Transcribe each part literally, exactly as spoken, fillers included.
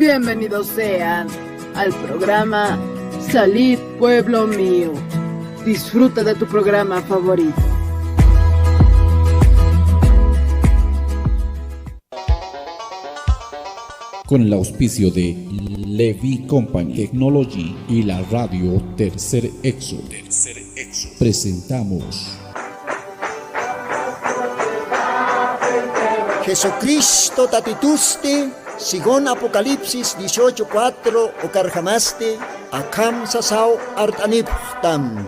Bienvenidos sean al programa Salid Pueblo Mío. Disfruta de tu programa favorito. Con el auspicio de Levi Company Technology y la radio Tercer Éxodo, presentamos Jesucristo tatitusti, según Apocalipsis dieciocho cuatro, ukarjamasti akham sasaw art'anipxtam.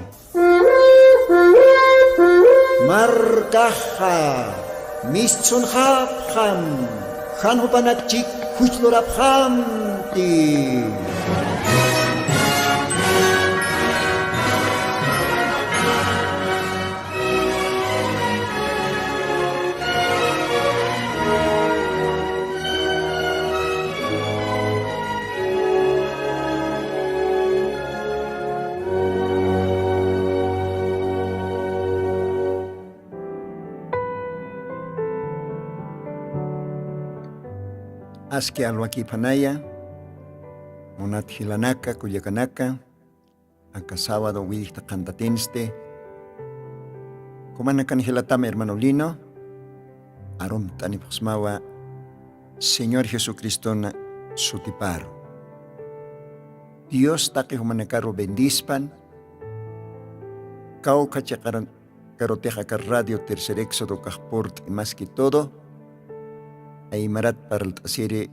Markaxa mistsunxapxam, jan jupanakchik juchlurapxamti. Aski alwakiphanaya, munat jilanaka, kullakanaka, aka sábado willjta qhantatinsti, jumanakan jilatam hermano Lino, arumt'anipxsmawa Señor Jesucristona sutiparu. Dios taqi jumanakaru bendispan, kawkha chiqaran karutix aka Radio Tercer Éxodo ukax purt'i, más que todo aymarat parlt'asiri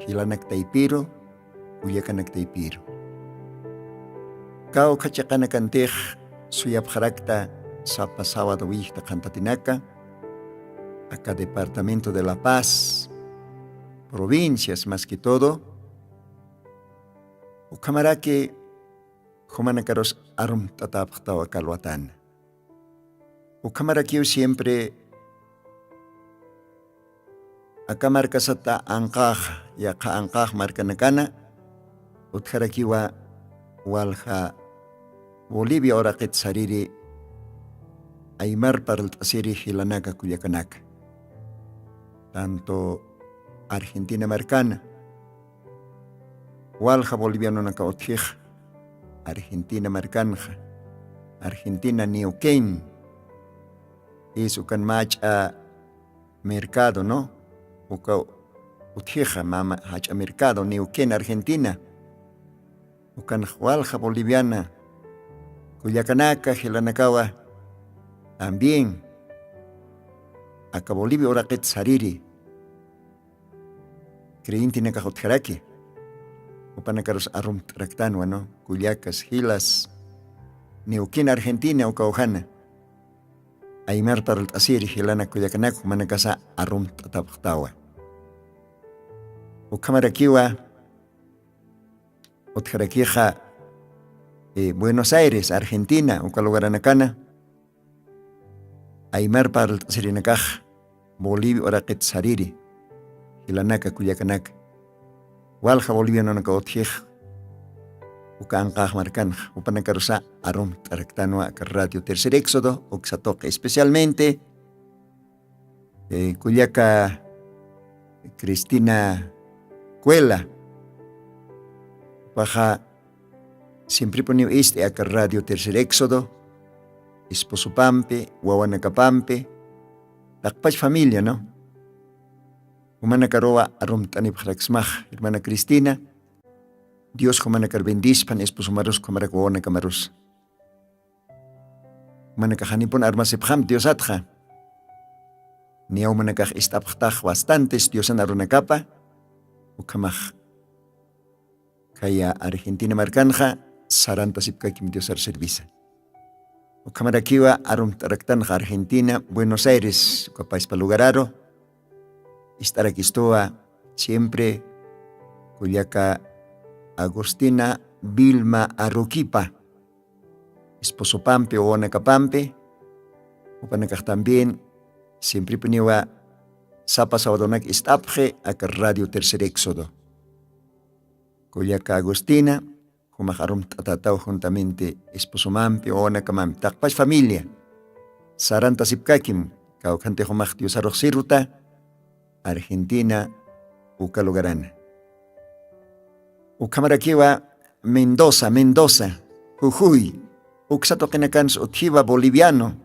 jilanak taypiru, kullakanak taypiru. Kawkha chiqanakantix suyapxarakta sapa sábado willjta qhantatinaka, aka departamento de La Paz, provincias más que todo, ukhamaraki jumanakarus arumt'atäpxtawa aka alwatana. Ukhamarakiw siempre aka markasata anqax, yaqha anqax markanakana utjarakiwa walja Bolivia uraqit sariri aymar parlt'asiri jilanaka kullakanaka. Tanto Argentina markana, walja bolivianonaka utjixa, Argentina markanxa, Argentina Neuquén, es ukan mach'a mercado, ¿no? Uka utjixa mama jach'a mercado, Neuquén, Argentina. Ukanx walja boliviana, kullakanaka, jilanakawa, también aka Bolivia uraqit sariri creyentenakax utjaraki. Jupanakarus arumt'araktanwa, ¿no? Kullakas, jilas, Neuquén, Argentina, uka ujana aymar parlt'asiri jilanak kullakanak jumanakasa arumt'atapxtawa. Ukhamarakiwa utjarakixa, eh, Buenos Aires, Argentina, uka lugaranakana aymar parlt'asirinakax Bolivia uraqit sariri, jilanaka kullakanaka, walja bolivianonaka utjix uka anqax markanxa, jupanakarusa arumt'araktanwa aka Radio Tercer Éxodo uksa tuqi, especialmente eh, kullaka Cristina Cuela. Jupaxa siemprepuniw ist'i aka Radio Tercer Éxodo, esposopampi, wawanakapampi, taqpach familia, ¿no? Jumanakaruwa arumt'anipxaraksmax, hermana Cristina. Dios jumanakar bendispan, esposomarus, jumarak wawanakamarus. Jumanakax janipun armasipxam Diosatxa. Niya jumanakax ist'apxtax bastantes Diosan arunakapa. Ukhamax khaya Argentina markanxa sarantasipkakim Diosar servisa. Ukhamarakiwa arumt'araktanxa Argentina, Buenos Aires, uka paispa lugararu. Ist'arakistuwa siempre kullaka Agustina Vilma Aruquipa, esposopampi, wawanakapampi, jupanakax también siemprepuniwa sapa sabadonak ist'apxi aka Radio Tercer Éxodo. Kullaka Agustina, jumax arumt'atätaw juntamente esposomampi, wawanakamampi, taqpach familia. Sarantasipkakim, kawkhantix jumax Diosarux sirwta, Argentina, uka lugarana. Ukhamarakiwa Mendoza, Mendoza, Jujuy, uksa tuqinakansa utjiwa boliviano,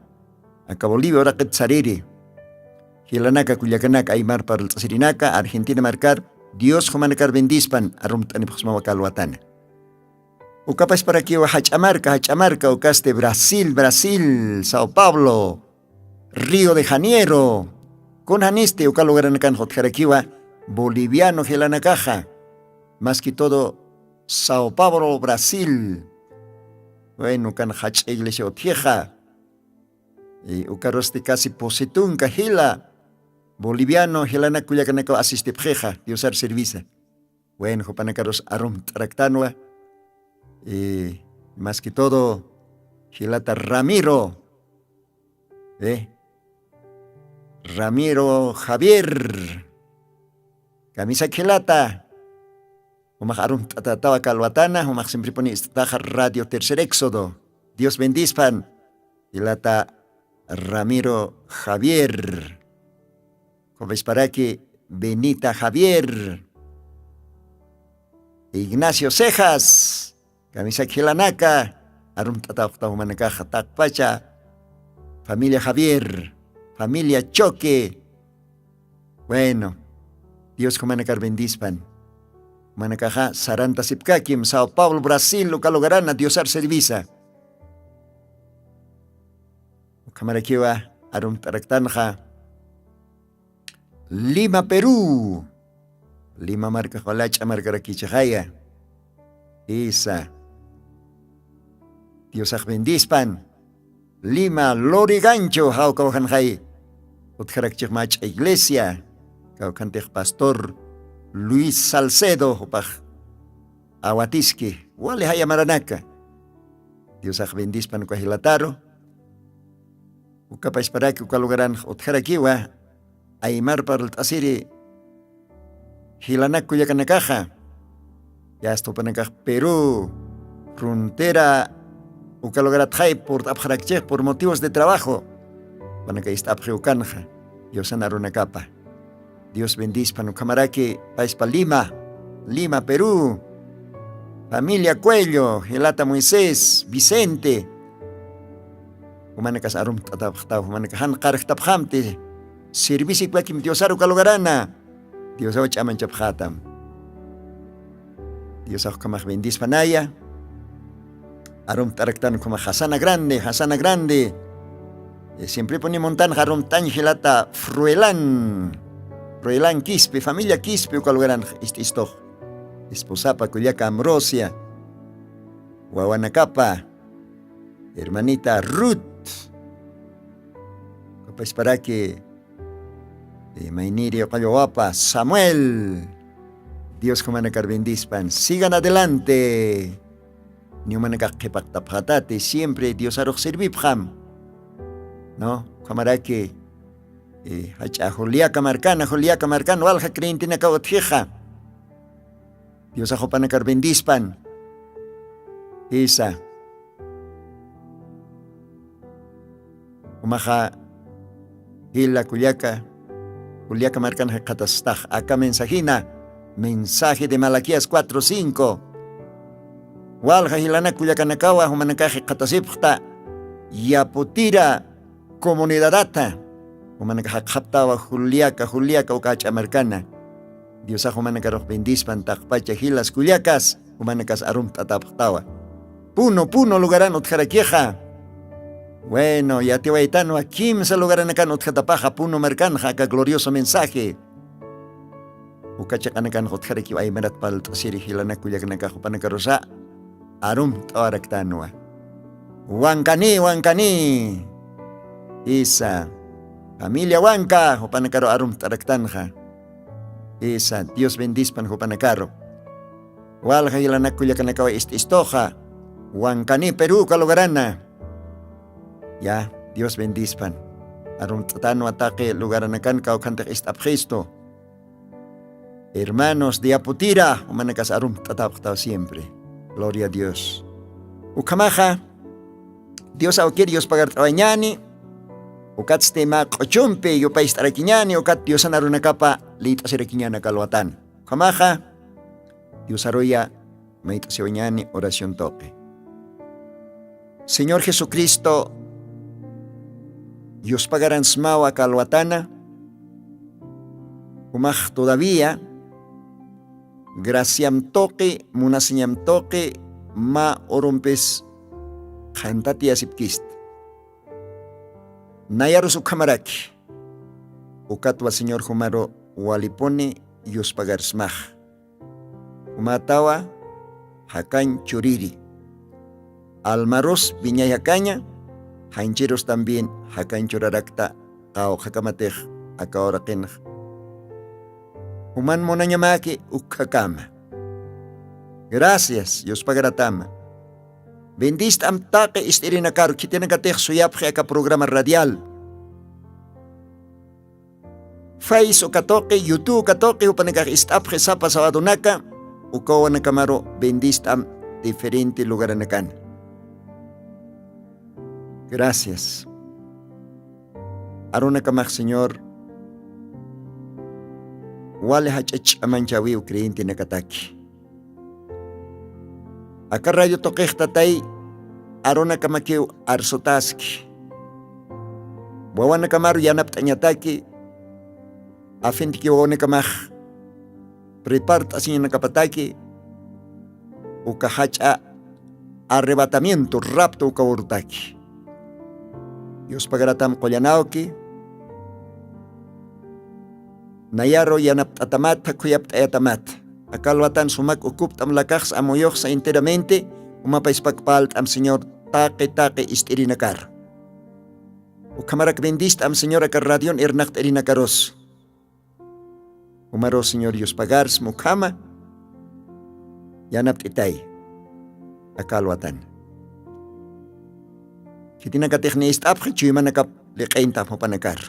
aka Bolivia uraqit sariri. Jilanaka kullakanaka aymar parlt'asirinaka Argentina markar, Dios jumanakar bendispan, arumt'anipxsmawa kalwatana. Ukapasparakiwa jach'a marka, jach'a marka ukasti Brasil, Brasil, Sao Paulo, Río de Janeiro, kun janisti uka lugaranakan jutjarakiwa boliviano jilanakaxa, más que todo Sao Paulo, Brasil. Bueno, kan jach'a iglesia utjixa, y ukarusti casi pusi tunka jila boliviano jilanak kullakanakaw asistipxixa diosar servisa. Bueno, jupanakarus arumt'araktanwa, y más que todo jilata Ramiro, eh, Ramiro Javier, kamisak jilata, jumax arumt'atatawa kalwatana, jumax simpripuni ist'ataxa radio tercer éxodo. Dios bendispan. Jilata Ramiro Javier, jupasparaki Benita Javier, Ignacio Cejas, kamisak jilanaka, arumt'atawxtaw jumanakaxa taqpacha, familia Javier, familia Choque. Bueno, Dios jumanakar bendispan. Jumanakaxa sarantasipkakim Sao Paulo, Brasil uka lugarana diosar servisa. Ukhamarakiwa arumt'araktanxa Lima, Perú. Lima markax walach'a markarakichixaya. Isa, diosax bendispan. Lima, Lorigancho jawkaw janxay. Utjarakchix mach'a iglesia, kawkhantix pastor Luis Salcedo jupax awatiski, wali jayamaranaka. Diosax bendispan uka jilataru. Ukapasparaki uka lugaranx utjarakiwa aymar parlt'asiri jilanak kullakanakaxa. Yasta jupanakax Perú frontera uka lugaratxay purt'apxarakchix por motivos de trabajo. Jupanaka ist'apxi ukanxa, diosan arunakapa. Dios bendispan ukhamaraki payspa Lima, Lima, Perú, familia Cuello, jilata Moisés, Vicente. Jumanakas arumt'atapxtaw, jumanaka jan qarjtapxamti, servisikpakim diosar uka lugarana. Diosaw ch'amanchapxatam. Diosax ukhamax bendispanaya. Arumt'araktan ukhamax jasana grande, jasana grande. Siemprepuni muntanxa arumt'añ jilata Fruelan, Fruelan Quispe, familia Quispe uka lugaranx ist'istux. Esposapa kullaka Ambrosia, wawanakapa, hermanita Ruth, ukapasparaki mayniri uqallwawapa Samuel. Dios jumanakar bendispan, sigan adelante. Niw manakax qhipaqtapxatati siempre diosarux servipxam. No, ukhamaraki jach'a juliaka markana juliaka markana walja creyentenakaw utjixa. Diosax jupanakar bendispan. Isa, umaxa jila kullaka, kullaka markan jikxatastax aka mensajina, mensaje de malaquías cuatro cinco. Walja jilanak kullakanakawa jumanakax jikxatasipxta. Yaputira comunidadata, jumanakax jakxaptawa juliaka juliaka uka jach'a markana. Diosax jumanakarux bendispan taqpacha jilas kullakas, jumanakas arumt'atapxtawa. Punu punu lugaran utjarakixa. Bueno, yatiwaytanwa kimsa lugaranakan utjatapaxa punu markanxa aka glorioso mensaje. Uka chiqanakan jutjarakiw aymarat palt'asiri jilanak kullakanakax jupanakarusa arumt'awaraktanwa. Wankani wankani, isa, familia wanka jupanakaru arumt'araktanxa. Isa, dios bendispan jupanakaru. Walja jilanak kullakanakawa ist'istuxa, wankani peruka lugarana. Ya, dios bendispan. Arumt'atanwa taqi lugaranakan kawkhantix ist'apxistu. Hermanos de aputira jumanakas arumt'atapxtaw siempre. Gloria a dios. Ukhamaxa dios awkir yuspagart'awañani. Ukatsti mä q'uchumpi yupayst'arakiñani ukat diosan arunakapa lït'asirakiñana kalwatan. Ukhamaxa, diosaruya mayt'asiwañani oración tuqi. Señor Jesucristo, yuspagaransmawa aka alwatana, jumax todavía graciam tuqi, munasiñam tuqi, mä urumpis qhantatiyasipkista. Nayarus ukhamaraki, ukatwa Señor jumaru walipuni yuspagarsmax. Jumätawa jakañ churiri. Almarus wiñay jakaña, janchirus también jakañ churarakta qawqhakamatix aka uraqinx. Juman munañamäki ukkhakama. Gracias, yuspagaratama. Bendist'am taqi ist'irinakaru, khitinakatix suyapxi aka programa radial. Face uka tuqi, YouTube uka tuqi, jupanakax ist'apxi sapa sabadonaka, uka wawanakamaru bendist'am diferente lugaranakana. Gracias. Arunakamax, Señor, wali jach'a ch'amanchawiw creyentenakataki. Aka radio tuqix, Tatay, arunakamakiw arsutaski. Wawanakamaru yanapt'añataki, afintikiw wawanakamax prepart'asiñanakapataki, uka jach'a arrebatamiento, rapto uka urutaki. Yuspagaratam qullanawki. Nayaru yanapt'atamat, khuyapt'ayatamata. Aka alwatan sumak ukupt'am, lakaxsa amuyuxsa enteramente, jumapayaspak parlt'am, Señor, taqi taqi ist'irinakar. Ukhamarak bendist'am, Señor, aka radion irnaqt'irinakarus. Jumaru, Señor, yuspagarsma ukhama, yanapt'itay aka alwatan. Khitinakatix nist'apxi, chuymanakap liq'intam jupanakar.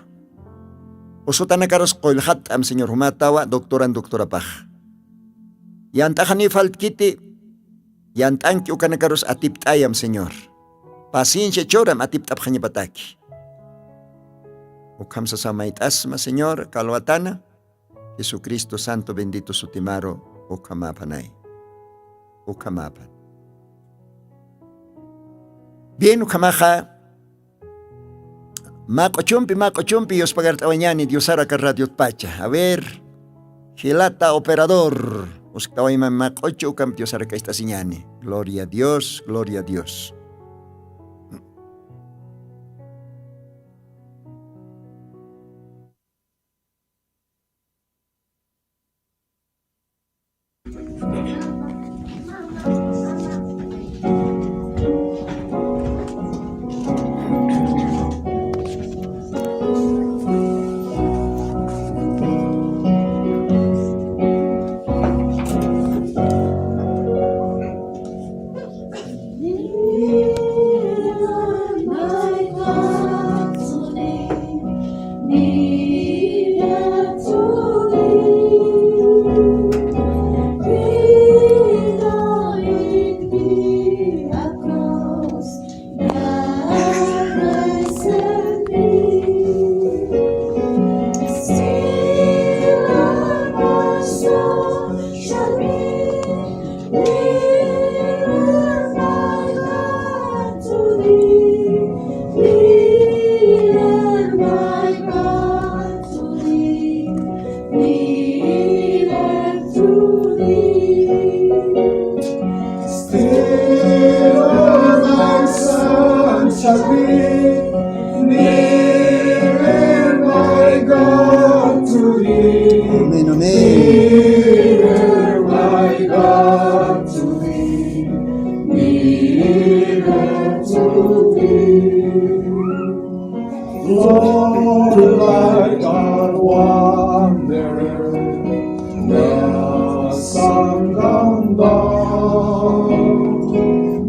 Usutanakarus qullxatt'am, Señor, jumätawa doctoran doctorapax. Yant'axaniw faltkiti, yant'anki ukanakarus atipt'ayam, Señor. Paciencia churam atipt'apxañapataki. Ukham sasa mayt'asma, Señor, aka alwatana, Jesucristo santo bendito sutimaru, ukhamäpanay. Ukhamäpan. Bien, ukhamaxa, mä q'uchumpi, mä q'uchumpi yuspagart'awañäni Diosaru aka radiotpacha. A ver, jilata operador, uskt'awayma mä q'uchu, ukampi Diosaru k'acht'asiñäni. Gloria a Dios, gloria a Dios. Still, O my soul, shall be near my God to thee. Amén, amén. Near my God to thee, near to thee. Lord, like a wanderer, the sun gone down,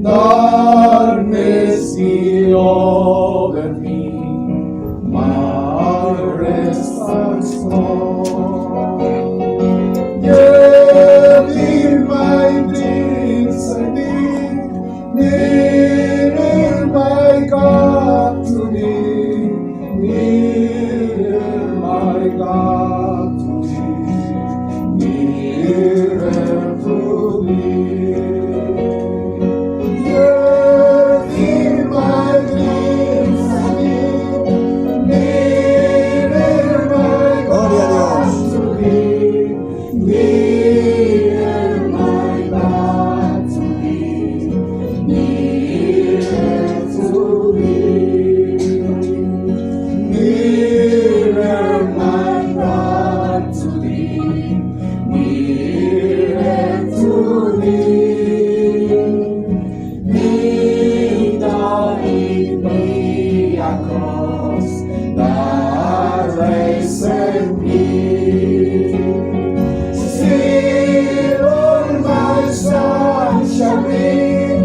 darkness be over me, my rest has come. Yet in my dreams I think, nearer my God to me, nearer my God to me, nearer to me. That raised me. Still on my side shall be,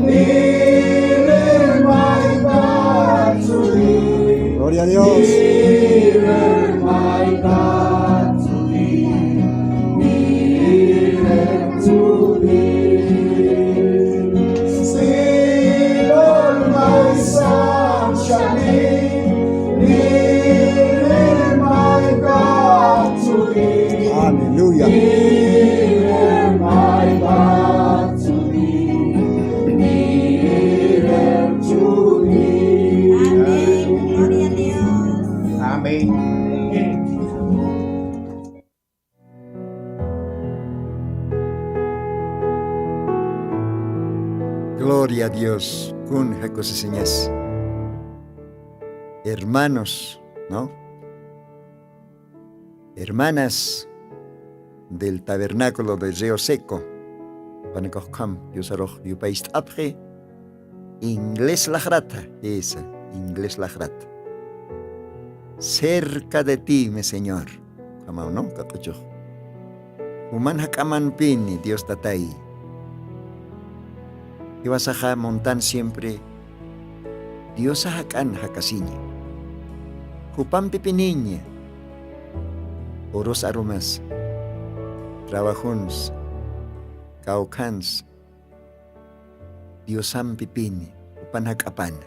nearer my God to thee. Gloria a Dios. Nearer my God to thee. Nearer to thee. Still on my side shall be, nearer my God to thee. Aleluya. Nearer my God to thee. Nearer to thee. Amén. Gloria a Dios. Amén. Gloria a Dios. Kun jakusisiñas. Hermanos, ¿no? Hermanas del tabernáculo de Río Seco. Panakaxkham, Diosarux yupayst'apxi. Inglés laxrata, esa, inglés laxrata. Cerca de ti, mi Señor. Kamaw, ¿no? Kaq'uchux. Juman jak'amanpini, Dios Tatay. Jiwasaxa muntan siempre Diosa jak'an jakasiña. Jupampipiniña. Urus arumas. Trabajuns. Kawkhans. Diosampipini. Jupan jak'apana.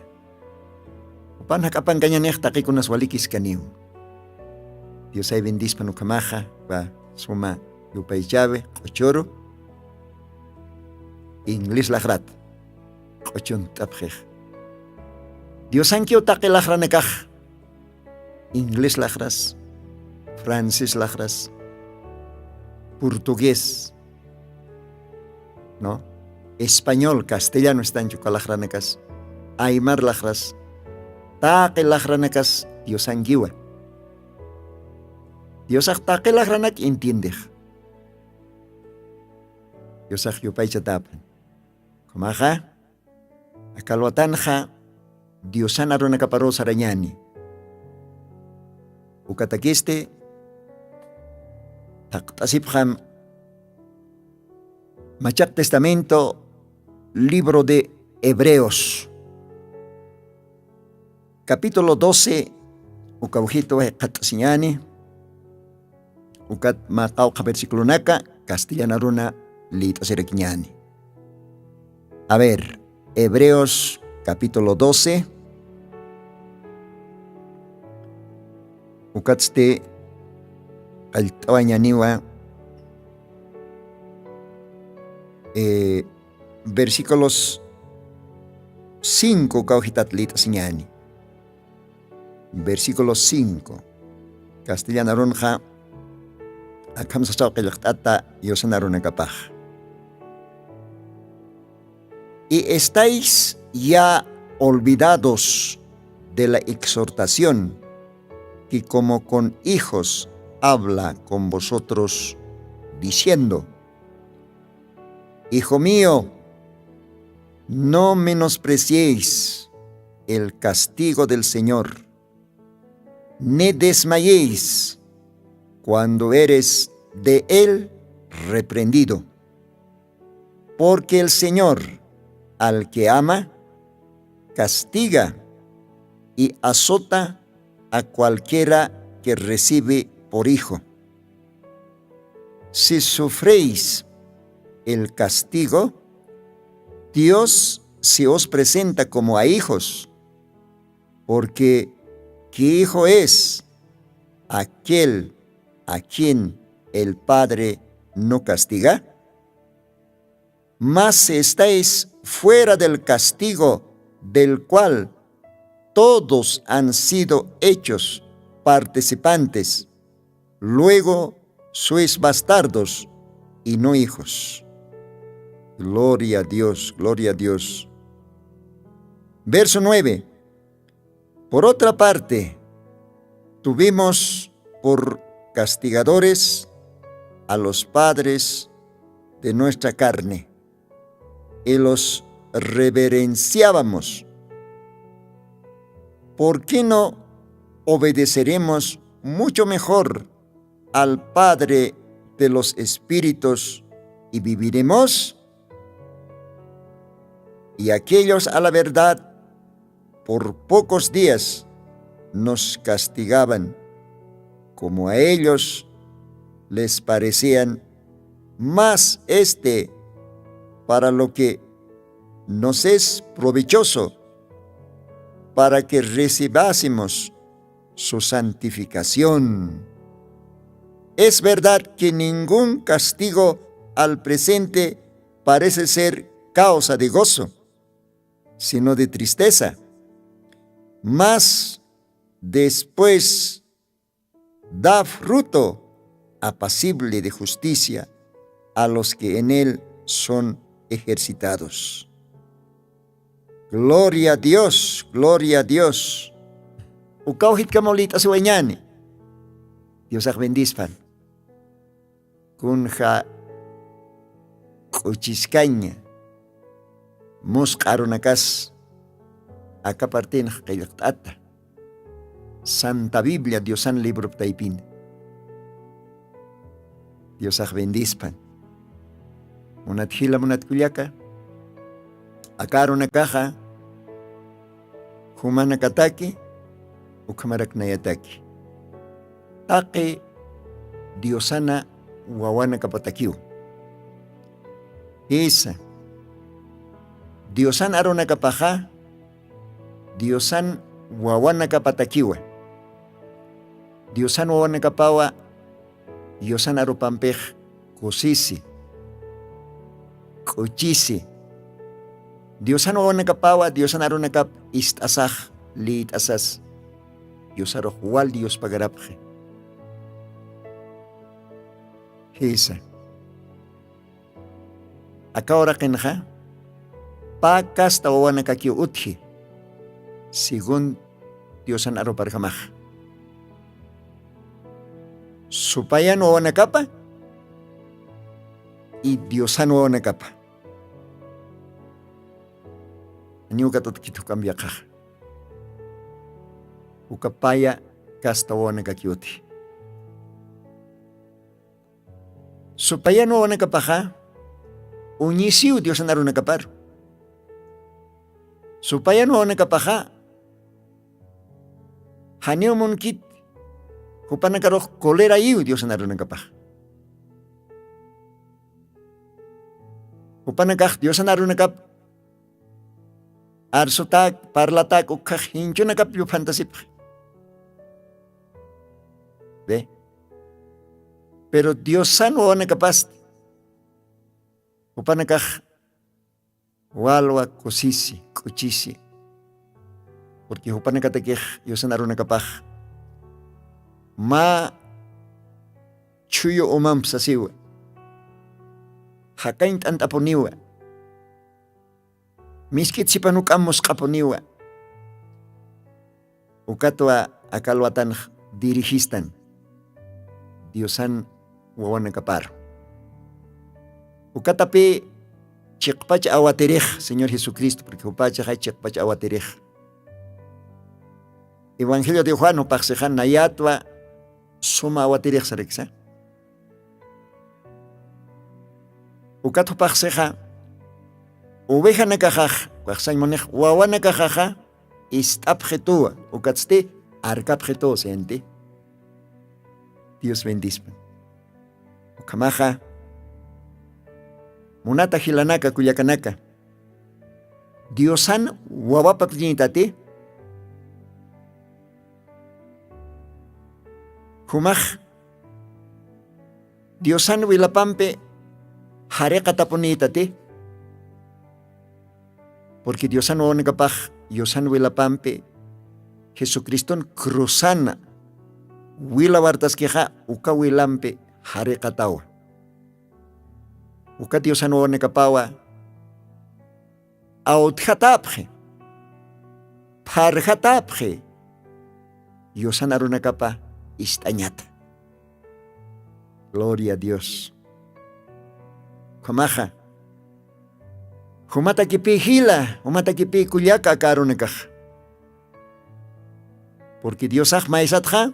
Jupan jak'apankañanix taqikunas walikiskaniw. Diosay bendispan ukhamaxa, wa suma yupaychawi, q'uchuru, inglés laxrat, q'uchunt'apxix. Diosankiw taqi laxranakax, inglés laxras, francés laxras, portugués, ¿no? Español, castellano estanchu uka laxranakas, aymar laxras, taqi laxranakas Diosankiwa. Diosax taqi laxranak entiendex. Diosax yupaychatäpan. Ukhamaxa, aka alwatanxa Diosan arunakaparuw sarañäni. Ukatakisti, thaqt'asipxam Machaq Testamento, libro de Hebreos, capítulo doce, uka ujitu jikxatasiñäni, ukat mä qawqha versiculonaka castellano aruna liyt'asirakiñäni. A ver, Hebreos capítulo doce. Ukatsti qallt'awañäniwa, eh, versículos cinco kawkitat liyt'asiñäni. Versículo cinco. Castellano arunxa akham sasaw qillqt'ata yusan arunakapax. Y estáis ya olvidados de la exhortación que como con hijos habla con vosotros, diciendo: Hijo mío, no menospreciéis el castigo del Señor, ni desmayéis cuando eres de él reprendido. Porque el Señor, al que ama, castiga y azota a cualquiera que recibe por hijo. Si sufréis el castigo, Dios se os presenta como a hijos, porque ¿qué hijo es aquel a quien el Padre no castiga? Mas si estáis fuera del castigo del cual todos han sido hechos participantes, luego sois bastardos y no hijos. Gloria a Dios, gloria a Dios. Verso nueve. Por otra parte, tuvimos por castigadores a los padres de nuestra carne, y los reverenciábamos. ¿Por qué no obedeceremos mucho mejor al Padre de los Espíritus y viviremos. Y aquellos a la verdad por pocos días nos castigaban, como a ellos les parecían más este para lo que nos es provechoso, para que recibásemos su santificación. Es verdad que ningún castigo al presente parece ser causa de gozo, sino de tristeza. Mas después da fruto apacible de justicia a los que en él son ejercitados. Gloria a Dios, gloria a Dios. Ukaw jitkamawlït'asiwañäni. Diosax bendispan. Kunja k'uchiskaña musq'a arunakas aka partinx qillqt'ata. Santa Biblia Diosan librop taypin. Diosax bendispan. Munat jila, munat kullaka, aka arunakaxa jumanakataki ukhamarak nayataki. Taqi Diosana wawanakapatakiw. Jisa, Diosan arunakapaxa Diosan wawanakapatakiwa. Diosan wawanakapawa Diosan arupampix kusisi, k'uchisi. Diosan wawanakapawa Diosan arunakap ist'asax, lït'asas. Diosarux wal Diospagarapxi. Jisa, aka uraqinxa pä kasta wawanakakiw utji. Según Diosan aruparjamax, supayan wawanakapa y Diosan wawanakapa. Aniw kat'at kithukambiaqaxa, uka paya kasta wawanakakiw utji. Supayan wawanakapaxa uñisiw Diosan arunakaparu. Supayan wawanakapaxa janiw munkit, jupanakarux colerayiw Diosan arunakapaxa. Jupanakax Diosan arunakap arsutak parlatak ukhax jinchunakap lluphantasipxi. Ve. Pero Diosan wawanakapasti jupanakax walwa kusisi, k'uchisi. Porque jupanakatakix Diosan arunakapax mä chhuyu umamp sasiwa, jakañt'ant'apuniwa, misk'it sipan juk'am musq'apuniwa. Ukatwa aka alwatanx dirigïstan Diosan wawanakaparu. Ukatapï chiqpach awatirix Señor Jesucristo, porque jupachaxay chiqpach awatirix. Evangelio de Juan jupaxsixa nayatwa suma awatirix saraksa. Ukat jupaxsixa ovejanakaxax, waxsañ munix wawanakaxaxa ist'apxituwa, ukatsti arkapxituwa, sienti. Dios bendispan. Ukhamaxa, munata jilanaka, kullakanaka, Diosan wawapapnïtati, jumax Diosan wilapampi jariqatapunïtati. Porque Diosan wawanakapax Diosan wilapampi Jesucriston cruzana wilawartaskixa, uka wilampi jariqatawa. Uka Diosan wawanakapawa awtjatapxi, pharjatapxi, Diosan arunakapa ist'añata. Gloria a Dios. Jumaxa, jumatakipï jila, jumatakipï kullaka aka arunakax. Purqui diosax maysatxa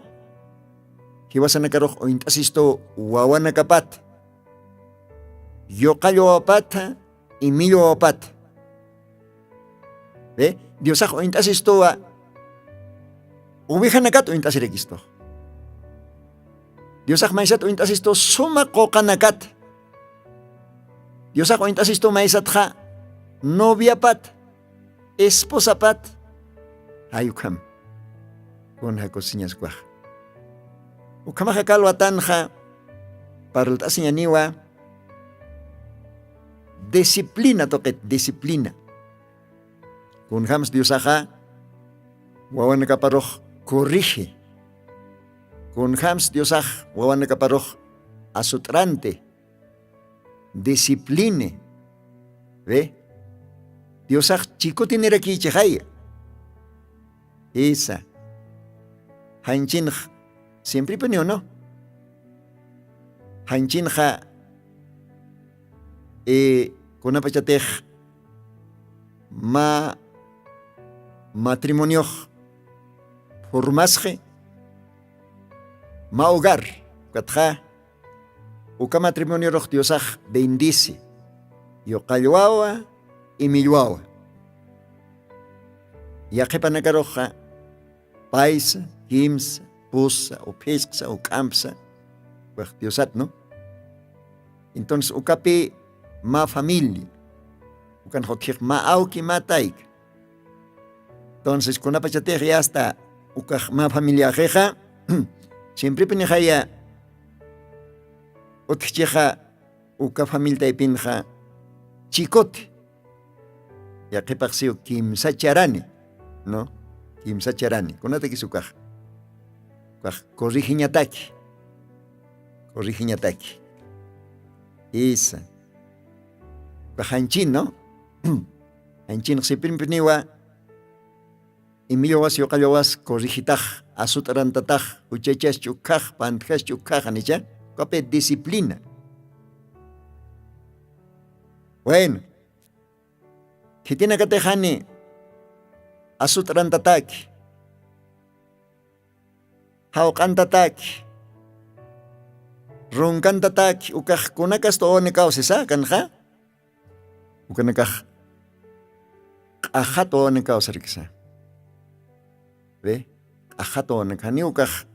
jiwasanakarux uñt'asistu wawanakapat, yuqallwawapatha imillwawapat. Diosax uñt'asistuwa uvijanakat uñt'asirakistux. Diosax maysat uñt'asistu suma quqanakat. Diosax uñt'asistu maysatxa noviapat, esposapat. Jay ukham kunja kusiñaskuax. Ukhamaxa kalwatanxa parlt'asiñaniwa disciplina tuqit disciplina. Kunjams diosaxa wawanakaparux corriji. Kunjams diosax wawanakaparux asut'ranti discipline. Ve, diosax chikutinirakichixaya. Isa, janchinx simpripuniw no? Janchinxa kunapachatix mä matrimoniox purmasxi mä hogar, ukatxa uka matrimonioruxti diosax bendici. Yuqallwawa imillwawa. Yaqhipanakaruxxa paysa kimsa pusa uphisqsa uk'ampsa. Wax diosat no? Entonces ukapi mä familia, ukan jutjix mä awki mä tayka. Entonces kunapachatix yasta ukax mä familiaxixa simpripinixaya utjchixa uka familia taypinxa chikuti. Yaqhipaxsiw kimsacharani no? Kimsacharani kunatakis ukax ukax corrijiñataki. Corrijiñataki. Isa, ukax janchin no? Janchinx sipinpiniwa imillowas yuqallowas corrijitax asut'arantatax uchachaschu ukhax pantjaschu ukhaxa nicha? Ukapi disciplina. Bueno, khitinakatixani asut'arantataki, jawq'antataki, runkantataki ukax kunakasta wawanakaw sisa kanxa? Ukanakax q'axat wawanakaw sarkisa. Ve, q'axat wawanaka janiw ukax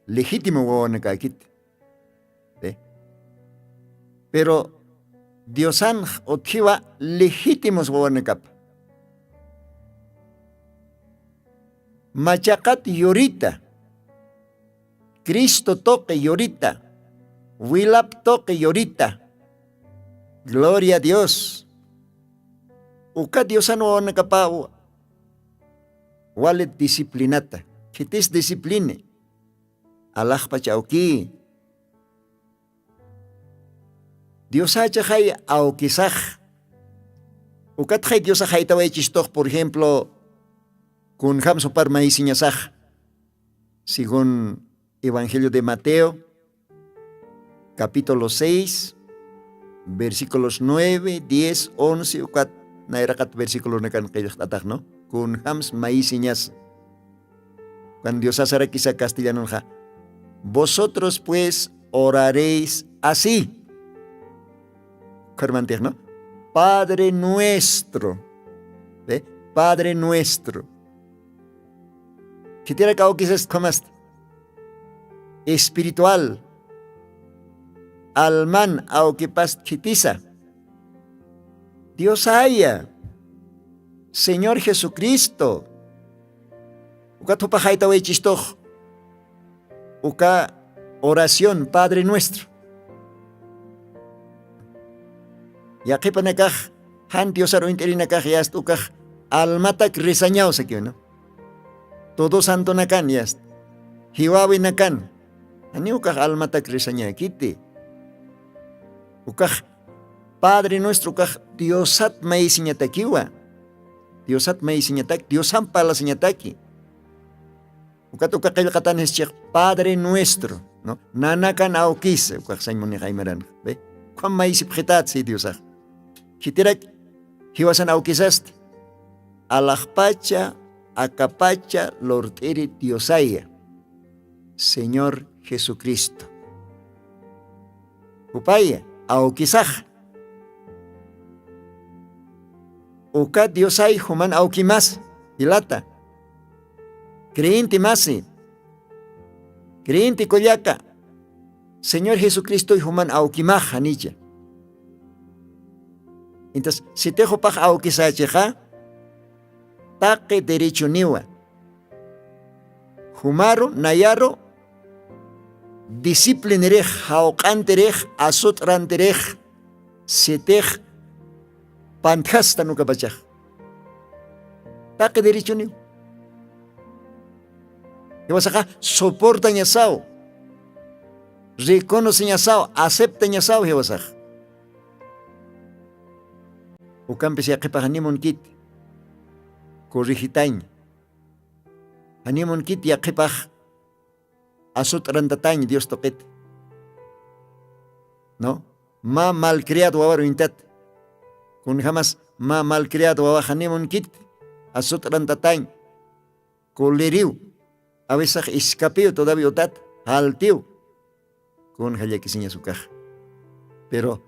legítimo wawanakakit. Pero diosanx utjiwa legítimos wawanakapa. Machaqat yurita, cristo tuqi yurita, wilap tuqi yurita. Gloria a dios. Uka diosan wawanakapaw walit disciplinata. Khitis disciplini? Alaxpach awkï. Diosächaxay awkisax. Ukatxay diosax jaytawaychistux por ejemplo kunjam supar maysiñasax, según evangelio de mateo capítulo seis, versículos nueve, diez, once ukat nayraqat versículonakan qillqt'ataxnu. Kunjams mayisiñas. Cuando diosasarakisa castellanonxa, vosotros pues oraréis así. Kharmantixnu, padre nuestro. Padre nuestro. Khitirak awkisas khamasta? Espiritual alman awkipast khitisa. Diosaya, señor jesucristo. Ukat jupa jaytawaychistux uka oración padre nuestro. Yaqhipanakax jan diosar uñt'irinakax yast ukax almatak resañaw sakiwna. Todos santonakan yast jiwawinakan. Janiw ukax almatak resañakiti. Ukax padre nuestro ukax diosat mayisiñatakiwa. Diosat mayisiñataki diosam parlasiñataki. Ukat uka qillqatan jischix padre nuestro, nanakan awkisa ukaxsañ munixaymaranxa. Ukham maysipxitat si diosax. Khitirak jiwasan awkisasti? Alaxpacha akapacha lurt'iri diosaya, señor jesucristo. Jupaya awkisax uka diosay juman awkimas, jilata, creyenti masi, creyenti kullaka, señor jesucristoy juman awkimax janicha. Intas sitixupax awkisachixa, taqi derechoniwa jumaru nayaru disciplinirix, jawq'antirix, asut'rantirix, sitix pantjastan ukapachax, taqi derechoniw. Jiwasaxa soportañasaw, reconoceñasaw, aceptañasaw jiwasax. Ukampis yaqhipax animunkit corregitañ, animunkit yaqhipax asut'rantatañ dios tuqit. No, mä malcriado wawaru intat. Kunjamas mä malcriado wawax animunkit asut'rantatañ, coleriw, awisax iskapiw todavia utat, jaltiw. Kunja llakisiñas ukaxa. Pero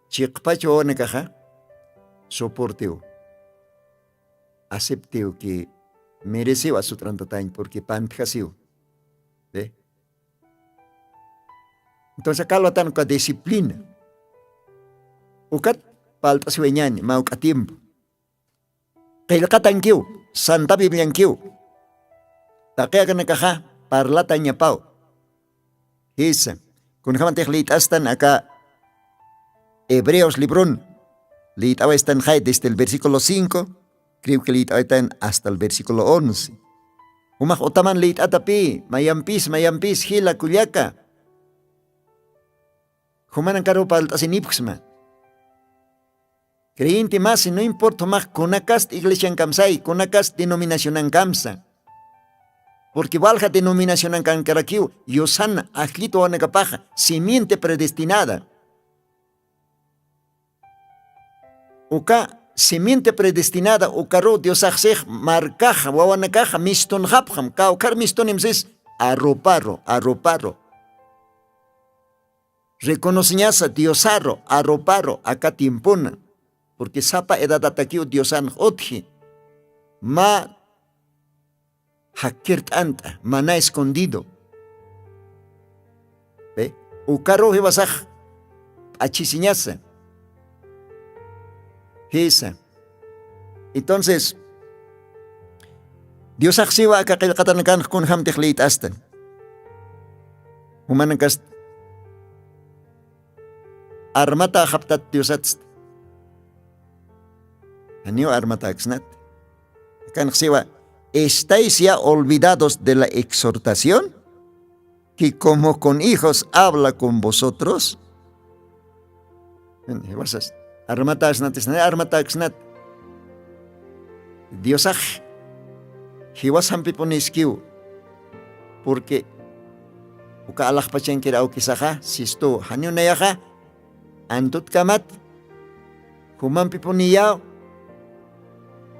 chiqpach wawanakaxa soportiw, aceptiw ki mereciw asut'rantatañ purqui pantjasiw. Entonces kalwatan uka disciplina ukat palt'asiwañani mawk'a tiempo. Qillqatankiw, santa bibliankiw, taqi akanakaxa parlatañapaw. Jisa, kunjamatix liyt'astan aka hebreos librun liyt'awaystan jay desde el versículo cinco, creo que liyt'awaytan hasta el versículo once. Jumax utaman liyt'atapï mayampis mayampis jila kullaka, jumanakaruw palt'asinipksma. Creyente masi, no importa jumax kunakast iglesiankamsay, kunakast denominacionankamsa, purqui walja denominacionankankarakiw yusan ajllit wawanakapaxa simiente predestinada. Uka simiente predestinada ukaruw diosaxsix markaxa wawanakaxa mistunxapxam kawkhar mistunimsis, arroparu arroparu. Reconoceñasa diosaru arroparu aka tiempona. Purqui sapa edadatakiw diosanx utji, mä jakkirt'ant'a mana escondido. Ukaruw jiwasax p'achisiñasa. Jisa. Entonces diosaxsiwa aka qillqatanakanx kunjamtix liyt'astan. Jumanakast armata axaptat diosatsta. Janiw armataksnat. Akanxsiwa, estáis ya olvidados de la exhortación que como con hijos habla con vosotros. Jiwasas armataksnat isnani armataksnat. Diosax jiwasampipuniskiw. Purqui uka alaxpachankir awkisaxa sistuw janiw nayaxa antutkamat jumampipuniyaw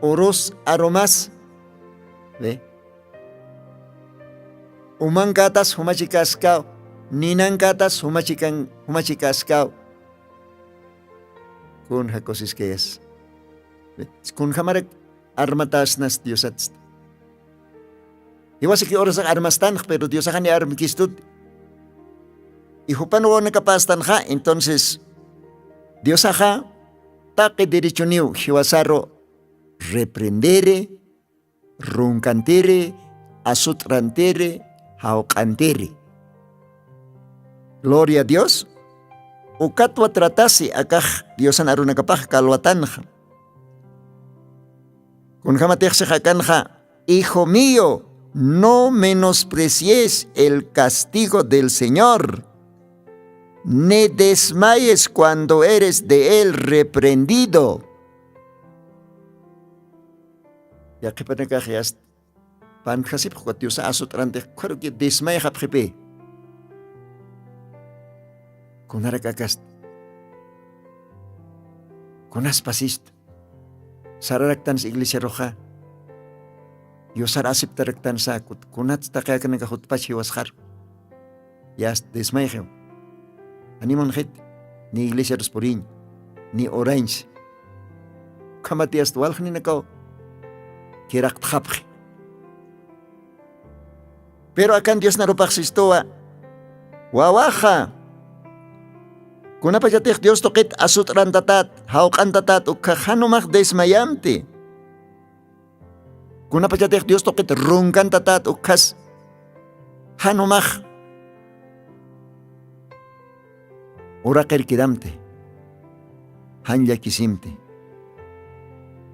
urus arumas. Umankätas jumachikaskaw, ninankätas jumachikaskaw. Kun jakusiskayas? Kunjamarak armatasnasti diosatsti. Iwasiki urasax armastanx pero diosaxani armkistut. Ijupan wawanakapastanxa entonces diosaxa taqi derechoniw jiwasaru reprendiri, runkantiri, asut'rantiri, jawq'antiri. Gloria a dios. Ukatwa tratasi akax diosan arunakapax kalwatanxa. Kunjamatixsix akanxa, hijo mío, no menosprecies el castigo del señor, ni desmayes cuando eres de él reprendido. Yaqhipanakax yast pantjasipxkwa diosa asut'rantix khuruki dismayxapxipi. Kunarak akast? Kunaspasist? Sararaktanis iglesiaruxa. Diosar aceptaraktansa kut kunats taqi akanaka jutpach jiwasxaru. Yast desmayxiw. Animunxit. Ni iglesiarus puriñ, ni orañsi. Ukhamat yast walxninakaw kiraqtxapxi. Pero akan diosnarupaxsistuwa wawaxa, kunapachatix dios tuqit asut'rantatat jawq'antatat ukhax janumax desmayamti. Kunapachatix dios tuqit runkantatat ukhas janumax uraqir quedamti. Jan llakisimti.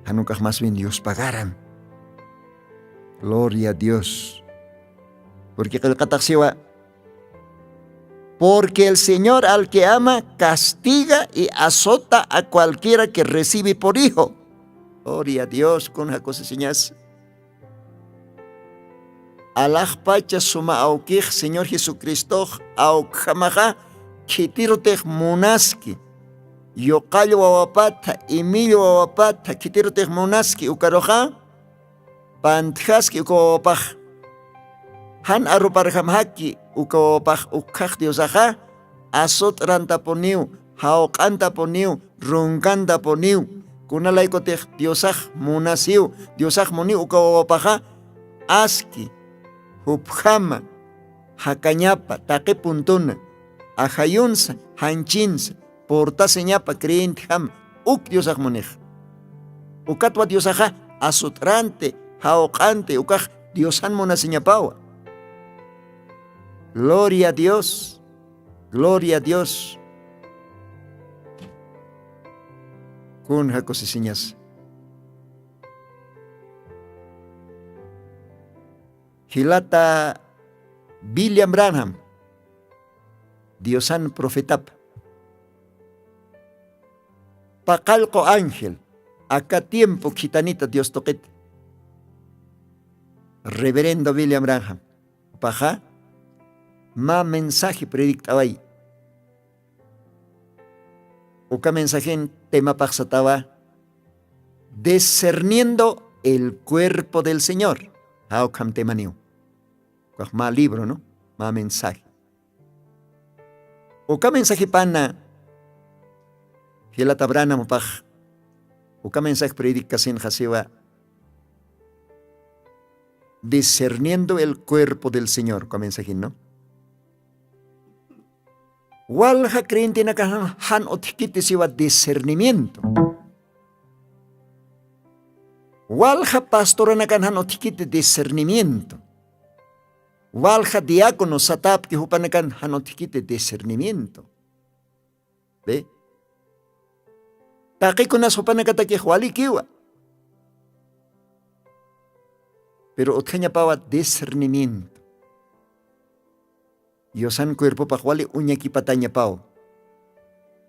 Janukax mas bien dios pagaram. Gloria a dios. Purki qillqataxsiwa. Purki el señor al que ama castiga y azota a cualquiera que recibi pur hijo. Gloria a dios kun jakusisiñas. Alaxpacha suma awkix señor jesucristox awkjamaxa khitirutix munaski. Yuqall wawapatha imill wawapatha khitirutix munaski ukaruxa pantjaski uka wawapax. Jan aruparjamjaki uka wawapax ukhax diosaxa asut'rantapuniw, jawq'antapuniw, runkantapuniw. Kunalaykutix diosax munasiw, diosax muniw uka wawapaxa aski jupjama jakañapa taqi puntuna ajayunsa janchinsa purtasiñapa creyentjama uk diosax munixa. Ukatwa diosaxa asut'ranti jawq'anti ukax diosan munasiñapawa. Gloria a dios. Gloria a dios. Kun jakusisiñas. Jilata william branham diosan profetapa paqallqu ángel aka tiempo khitanita dios tuqita. Reverendo william branham paxa mä mensaje predikt'away. Uka mensajen temapaxsatawa discerniendo el cuerpo del señor. Jawkham temaniw. Ukax mä libro no mä mensaje. Uka mensajipana jilata branham upax uka mensaje predikasin jasiwa discerniendo el cuerpo del señor uka mensajin no. Walja creyentenakan jan utjkiti siwa discernimiento. Walja pastoranakan jan utjkiti discernimiento. Walja diácono satapki jupanakan jan utjkiti discernimiento. Ve. Taqikunas jupanakatakix walikiwa. Pero utjañapawa discernimiento. Yusan cuerpopax wali uñakipatañapaw.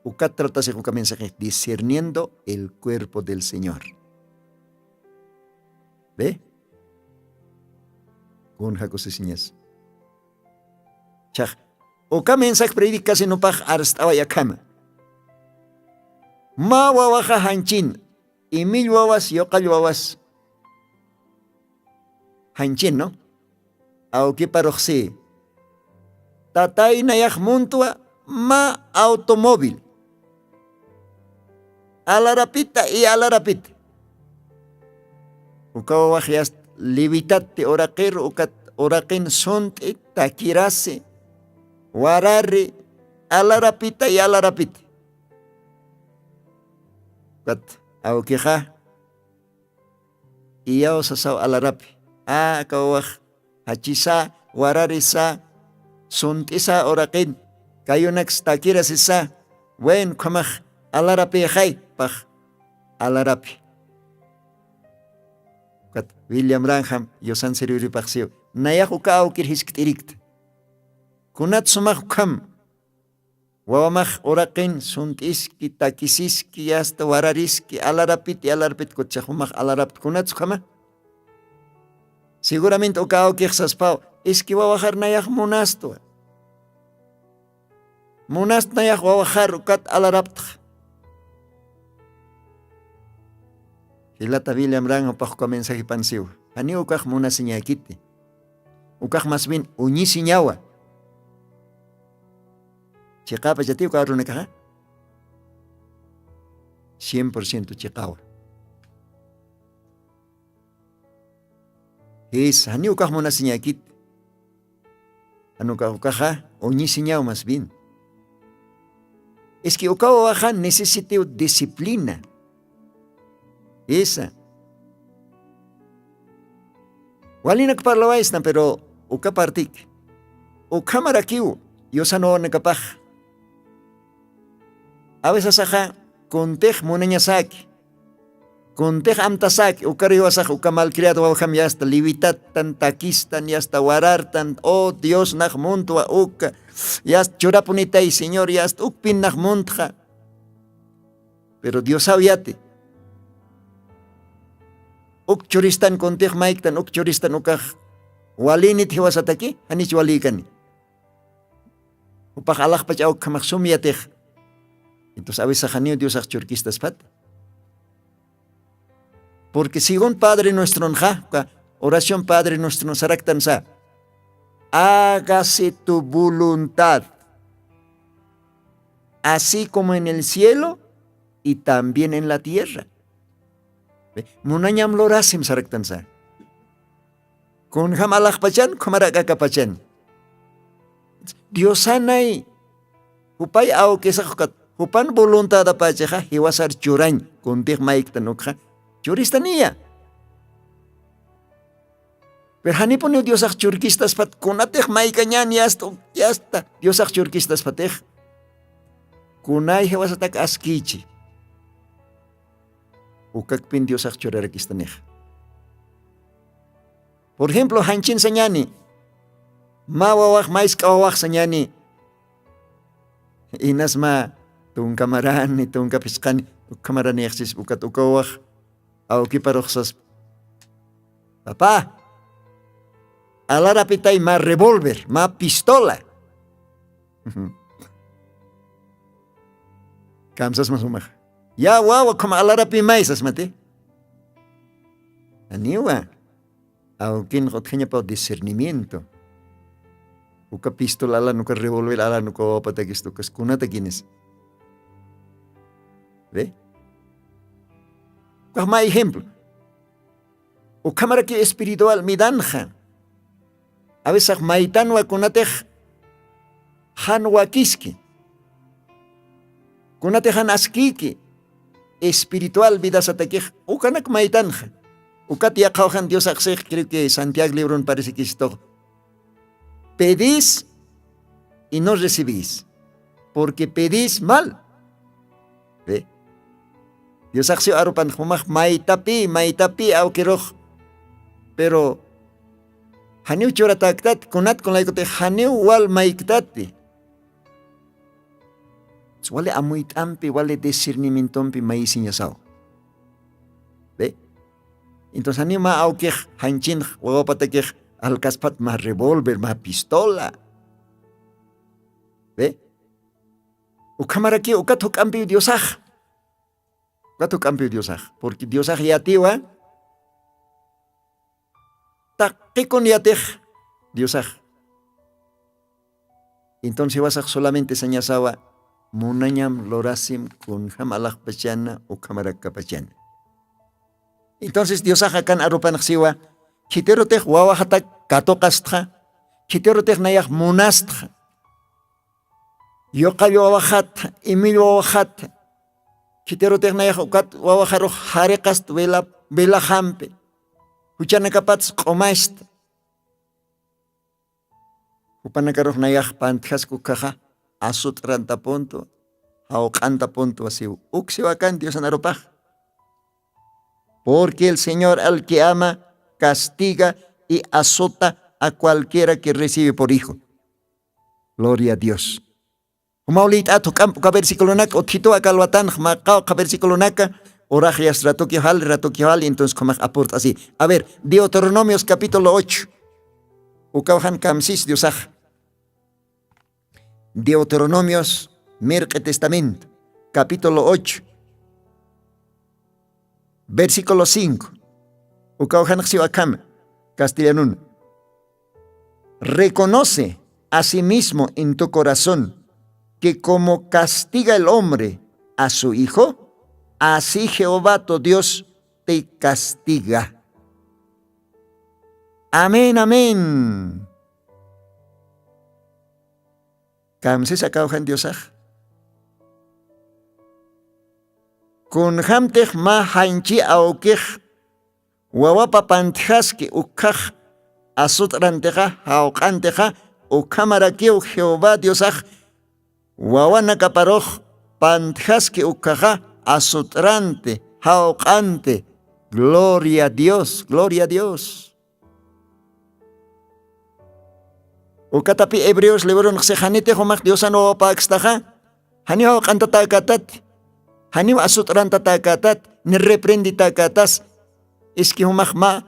Ukat tratasix uka mensaje discerniendo el cuerpo del señor. Ve. Kun jakusisiñas. Chax uka mensaje predikasinupax arst'away akhama. Mä wawaxa janchin imill wawas yuqall wawas. Janchin no. Awkiparuxsi tatay nayax muntwa mä automóvil alarapita y alarapita. Uka wawax yast levitatti uraqiru ukat uraqin sunt'i takirasi warari alarapita y alarapita. Ukat awkixa iyaw sasaw alarapi. Aka wawax jachisa wararisa sunt'isa uraqin kayunaks takirasisa. Wen ukhamax alarapixay pax alarapi. Ukat william branham yusan serviripaxsiw nayax uka awkir jiskt'irikta. Kunat sumax ukham wawamax uraqin sunt'iski takisiski yasta warariski alarapit y alarapit kutchax umax alarapta kunatsukhama. Seguramente uka awkix saspaw iski wawaxar nayax munastwa. Munast nayax wawaxar ukat alaraptxa. Jilata william ran upax uka mensajipan siwa. Janiw ukax munasiñäkiti. Ukax masbin uñisiñawa. Chiqapachati uka arunakaxa cien por ciento chiqawa. Jis janiw ukax munasiñäkiti. Janiw ukax ukaxa uñisiñaw masbin. Iski ukaw wawaxa necesitiw disciplina. Jisa. Walinak parlawaysna pero uka partik ukhamarakiw yusanwanakapax. Awisasaxa kuntix munañasaki kuntix amtasaki ukariwasax uka malcriad wawjam yasta liwitattan takistan yasta warartan o diosnax muntwa uka yasta churapunitay señor yasta ukpinnax muntxa. Pero diosaw yati uk churistan kuntix mayktan uk churistan ukax walinit jiwasataki janich walikani. Upax alaxpach awkhamax sum yatix. Entonces awisaxaniw diosax churkistaspat. Porque según padre nuestronxa uka oración padre nuestron saraktan sa, hágase tu voluntad, así como en el cielo y también en la tierra. Munañam lurasim saraktan sa. Kunjam alaxpachan khumarak'akapachan. Diosanay jupay awkisax ukat jupan voluntadapachaxa jiwasar churañ kuntix mayktan ukxa churistaniya. Pero janipuniw diosax churkistaspat kunatix maykañan yasta yasta diosax churkistaspatix kunay jiwasatak askichi. Ukakpin diosax churarakistanixa. Por ejemplo janchin sañani mä wawax maysk'a wawax sañani. Inas mä tunka marani tunka phisqani ukha maranixsis ukat uka wawax awkiparuxsaspa. Papá, alarapitay mä revólver mä pistola. Kamsasma sumaxa. Ya wawa khuma alarapimay sasmati. Aniwa awkinxa utjañapaw discernimiento. Uka pistola alan uka revólver alan uka wawapatakistu ukas kunatakinis. Ve. Ukax mä ejemplo. Ukhamaraki espiritual midanxa. Awisax maytanwa kunatix jan wakiski kunatix jan askiki espiritual vidasatakix ukanak maytanxa. Ukat yaqhawxan dios aqsix creo que santiago libron paresikistux. Pedís y no recibís. Porque pedís mal. Diosaxsiw arupan jumax maytapi maytapi awkirux. Pero janiw churatäktati kunat kunlaykutix janiw wal mayktati. Wali amuyt'ampi wali discernimientompi mayisiñasaw. Entonces janiw mä awkix janchinx wawapatakix alkaspat mä revólver mä pistola. Ukhamarakiw ukat juk'ampiw diosax. Ukat juk'ampiw diosax porque diosax yatiwa. Taqikun yatix diosax. Entonces jiwasax solamente sañasawa munañam lurasim kunjam alaxpachana ukhamarakapachana. Entonces diosax akan arupanxsiwa khitirutix wawaxatak katuqastxa khitirutix nayax munastxa. Yuqall wawaxatxa imill wawaxatxa khitirutix nayax ukat wawaxarux jariqasta velaxampi juchanakapatsa q'umasta. Jupanakarux nayax pantjaska ukhaxa asut'rantapuntu jawq'antapuntu wasiw uksiwakan diosanarupax. Porque el señor al que ama castiga y azota a cualquiera que recibe por hijo. Gloria a dios. Jumaw liyt'at juk'amp uka versiculonaka utjituwa kalwatanx maqawqha versiculonaka. Uraxyas ratukiw jali ratukiw jali entonces khumax apurt'asi. A ver, deuteronomios capítulo ocho. Ukawxan kamsis diosax. Deuteronomios mirq'i testamento capítulo ocho. Versículo cinco. Ukaw janxsiw akham castellanun: reconoce asimismo en tu corazón que como castiga el hombre a su hijo, así jehová tu dios te castiga. Amén amén. Kamsisa kawjan diosax. Kunjamtix mä janchi awkix wawapa pantjaski ukkhax asut'rantixa jawq'antixa, ukhamarakiw jehová diosax wawanakaparux pantjaski ukkhaxa asut'ranti jawq'anti. Gloria dios gloria dios. Ukatapi hebreos librunxsi janitix jumax diosan wawapäkstaxa, janiw jawq'antatäkätat, janiw asut'rantatäkätat ni reprenditäkätas. Iski jumax mä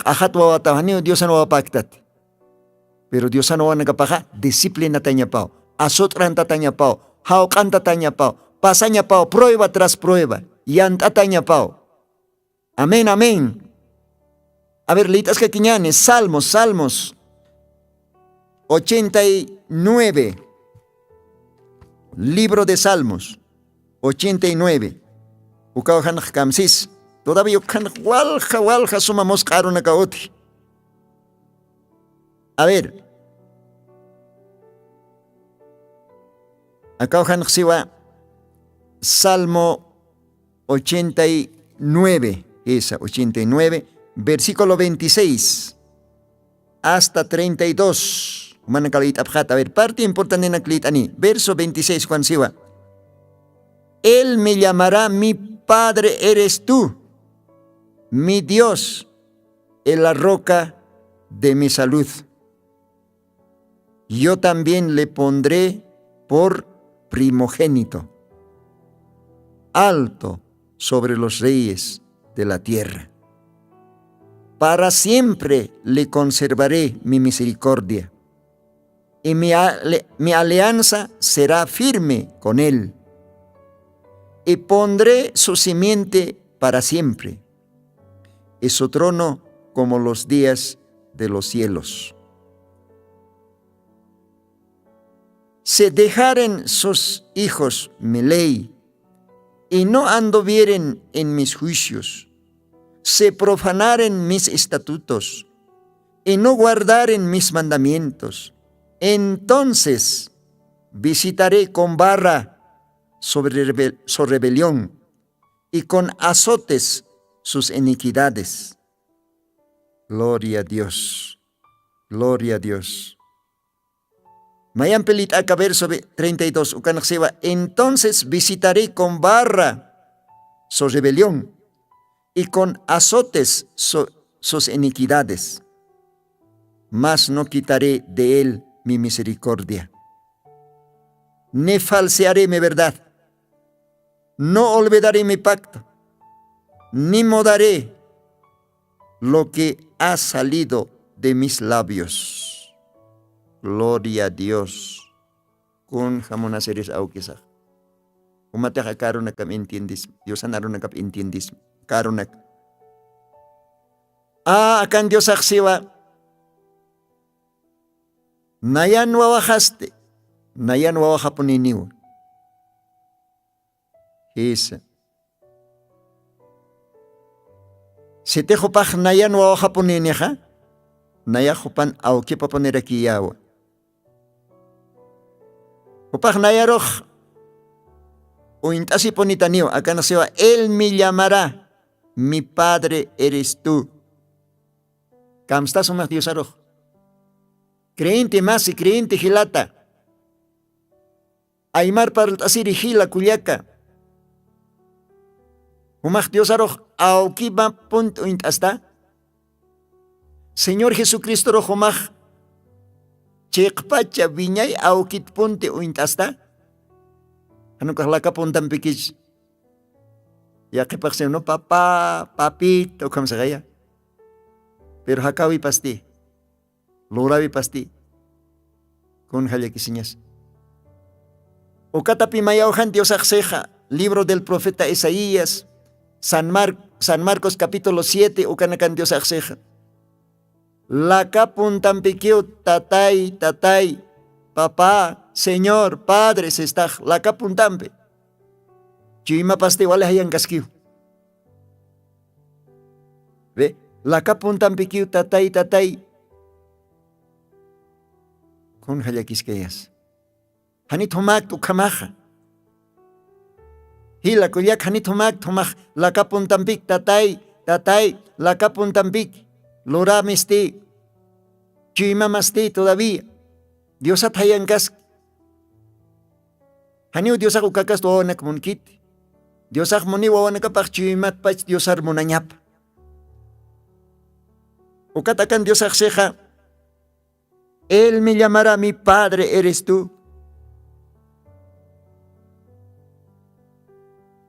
q'axat wawataw janiw diosan wawapäktat. Pero diosan wawanakapaxa disciplinatañapaw, asut'rantatañapaw, jawq'antatañapaw, pasañapaw prueba tras prueba, yant'atañapaw. Amén amén. A ver lït'askakiñani salmos salmos ochenta y nueve. Libro de salmos ochenta y nueve. Ukaw janax kamsis. Todavía ukhanx walja walja suma musq'arunakaw utji. A ver, akaw janaxsiwa salmo ochenta y nueve, esa ochenta y nueve, versículo veintiséis hasta treinta y dos. Manaka lït'apxata a ver parte importantenak lït'ani verso veintiséis juan siwa: él me llamará mi padre eres tú, mi dios, en la roca de mi salud. Yo también le pondré por primogénito, alto sobre los reyes de la tierra. Para siempre le conservaré mi misericordia, y mi, ale- mi alianza será firme con él, y pondré su simiente para siempre, y su trono como los días de los cielos. Si dejaren sus hijos mi ley, y no anduvieren en mis juicios, si profanaren mis estatutos, y no guardaren mis mandamientos, entonces visitaré con barra sobre rebe- su rebelión, y con azotes sus iniquidades. Gloria a Dios. Gloria a Dios. Mayampi lït'aka verso ve- treinta y dos ukanxsiwa: entonces visitaré con barra su rebelión, y con azotes su- sus iniquidades, mas no quitaré de él mi misericordia, ni falsearé mi verdad. No olvidaré mi pacto, ni mudaré lo que ha salido de mis labios. Gloria a dios. Kun jamunaseris awkisax? Umatax akarunakam entiendismi diosan arunakap entiendismi. Akarunak a akan diosax siwa, nayan wawaxasti, nayan wawaxapuniniwa. Jisa. Sitix jupax nayan wawaxapuninixa, nayax jupan awkipapunirakiyäwa. Jupax nayarux uñt'asipunitaniw akanasiwa: él me llamará, mi padre eres tú. Kamstas jumax diosarux? Creyente masi, creyente jilata, aymar parlt'asiri jila kullaka, jumax diosarux awkima punt uñt'asta? Señor jesucristorux jumax chiqpacha wiñay awkit punti uñt'asta? Janukax laka puntampikich yaqhipaxsinu papa, papita ukhamsixaya. Pero jakawipasti, lurawipasti, kun jallakisiñas? Ukatapi mayawjan diosaxsixa libro del profeta isaías, San Mar- san marcos capítulo siete ukanakan diosaxsixa. Laka puntampikiw tatay tatay, papá, señor, padre sistax laka puntampi. Chuymapasti wali jayankaskiw. Ve, laka puntampikiw tatay tatay. Kun jallakiskayas? Janit jumäkt ukhamaxa. Jila kullak, janit jumäkt jumax laka puntampik tatay, tatay, laka puntampik luramisti, chuymamasti todavía diosat jayankaski. Janiw diosax ukakasta wawanak munkiti. Diosax muniw wawanakapax chuymatpach diosar munañapa. Ukat akan diosaxsixa, él me llamará mi padre eres tú.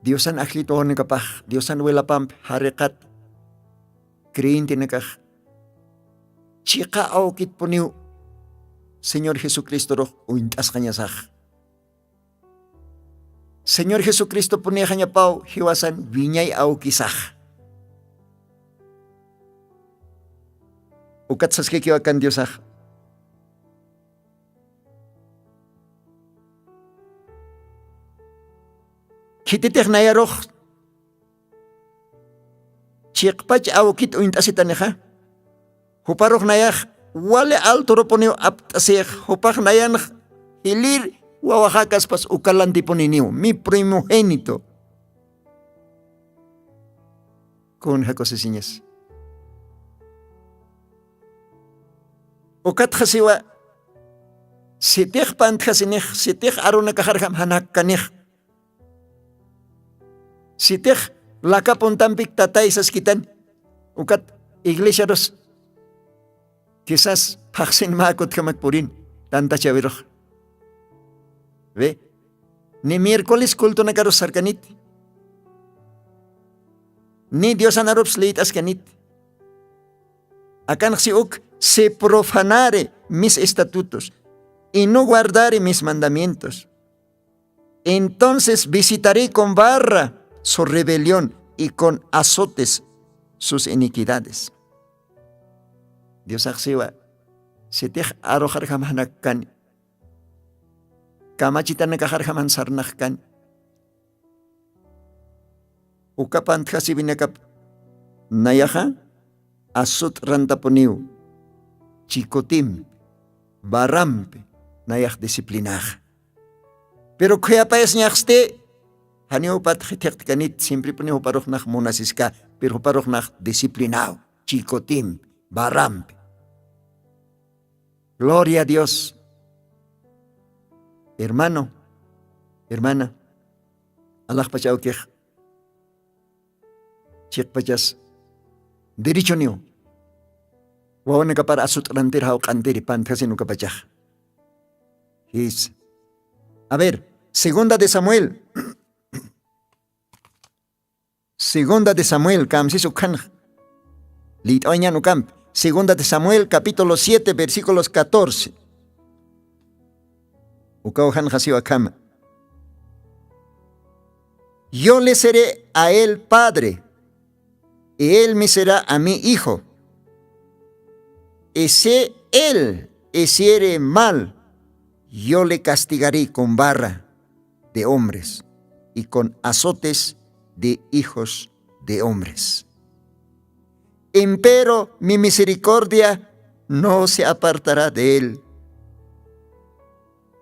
Diosan ajllit wawanakapax diosan wilapampi jariqat creyentenakax chiqa awkitpuniw señor jesucristorux uñt'asqañasax. Señor jesucristopunïxañapaw jiwasan wiñay awkisax. Ukat saskikiw akan diosax, khititix nayarux chiqpach awkit uñt'asitanixa, juparux nayax wali alturupuniw apt'asix, jupax nayanx jilïr wawaxäkaspas uka lantipuniniw mi primogénito. Kun jakusisiñas? Ukatxa siwa, sitix pantjasinix, sitix arunakaxarjam janakkanix, sitix laka puntampik tatay saskitan, ukat iglesiarus quizás phaxsin mä kutjamak purin tantachawirux. Ve, ni miércoles cultonakarus sarkaniti, ni diosan arups liyt'askaniti. Akanxsi uk, si profanare mis estatutos y no guardare mis mandamientos, entonces visitaré con barra su rebelión y con azotes sus iniquidades. Diosaxsiwa, sitix aruxarjam janakkani, kamachitanakaxarjam jan sarnaxkani, uka pantjasiwinakap nayaxa asut'rantapuniw chikotimpi, barrampi nayax disciplinaxa. Pero khuyapayasiñaxsti, janiw upat jithiqtkanit, siemprepuniw juparuxnax munasiska, pero juparuxnax disciplinaw chikotimpi, barrampi. Gloria a dios. Hermano, hermana, alaxpach awkix chiqpachas derechoniw wawanakapar asut'rantir jawq'antiri pantjasin ukapachax. Jis, a ver, segunda de samuel, segunda de samuel kamsis ukhanxa, liyt'awañan ukampi segunda de samuel capítulo siete versículos catorce. Ukaw janxasiw akhama, yo le seré a él padre, y él me será a mí hijo. Y si él hiciere mal, yo le castigaré con barra de hombres y con azotes de hijos de hombres. Empero mi misericordia no se apartará de él,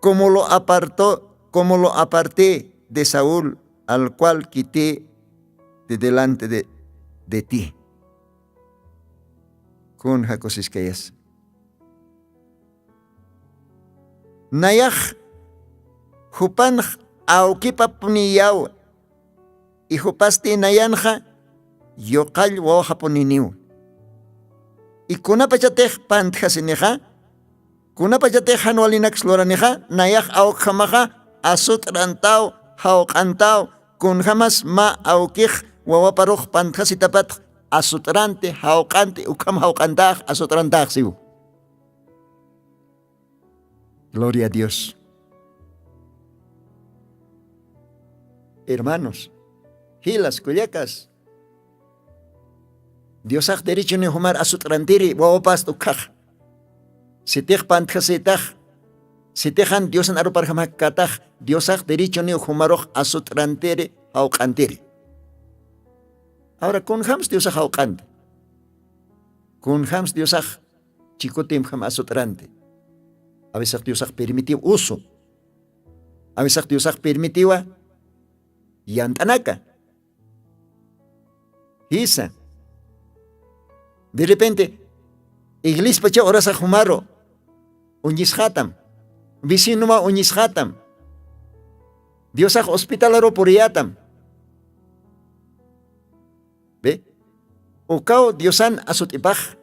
como lo apartó, como lo aparté de Saúl, al cual quité de delante de, de ti. Kun jakusiskayas? Nayax jupanx awkipapuniyaw, y jupasti nayanxa yuqall wawaxapuniniw. Y kunapachatix pantjasinixa, kunapachatix jan walinaks luranixa, nayax awkjamaxa asut'rantaw, jawq'antaw, kunjamas mä awkix wawaparux pantjasitapatx asut'ranti, jawq'anti, ukham jawq'antax, asut'rantax siw. Gloria a dios. Hermanos, jilas, kullakas, Diosax derechoniw jumar asut'rantiri wawapast ukkhax. Sitix pantjasitax, sitixan diosan aruparjamakkatax, diosax derechoniw jumarux asut'rantiri jawq'antiri. Awra kunjams diosax jawq'anti? Kunjams diosax chikutimjam asut'ranti? Avisax diosax permitiw usu. Avisax diosax permitiwa yant'anaka. Jisa. De repente iglespacha urasax jumaru uñisxatam, vecinoma uñisxatam, diosax hospitalaru puriyatam. Be, ukaw diosan asut'ipax,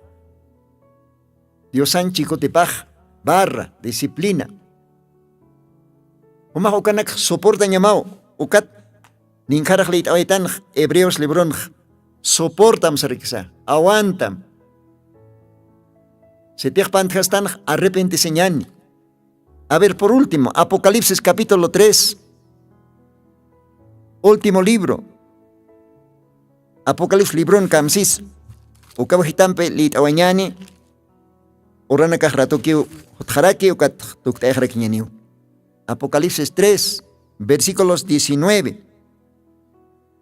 diosan chikutipax barra disciplina. Jumax ukanakx soportañamaw. Ukat ninkharax liyt'awaytanx hebreos libronx, soportam sarkisa, awantam. Sitix pantjastanx arrepentisiñani. A ver, por último, Apocalipsis capítulo tres, último libro. Apocalipsis libron kamsis, ukaw jitampi liyt'awañani. Uranakax ratukiw jutxaraki ukat tukt'ayxarakiñaniw. Apocalipsis tres, versículos diecinueve.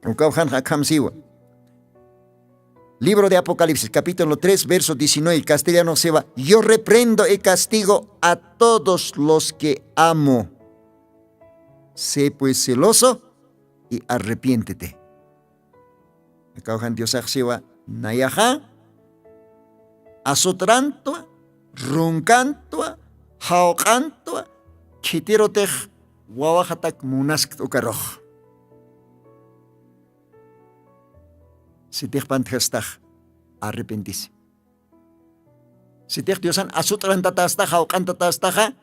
Ukaw janx akham siwa. Libro de Apocalipsis, capítulo tres, verso diecinueve, castellano siwa: "Yo reprendo y castigo a todos los que amo. Sé pues celoso y arrepiéntete". Akaw jan diosax siwa: "Nayaxa asutrantwa, runkantwa, jawq'antwa, khitirutix wawaxatak munaskt ukarux. Sitix pantjastax, arrepentisi. Sitix diosan asut'rantatastaxa, jawq'antatastaxa,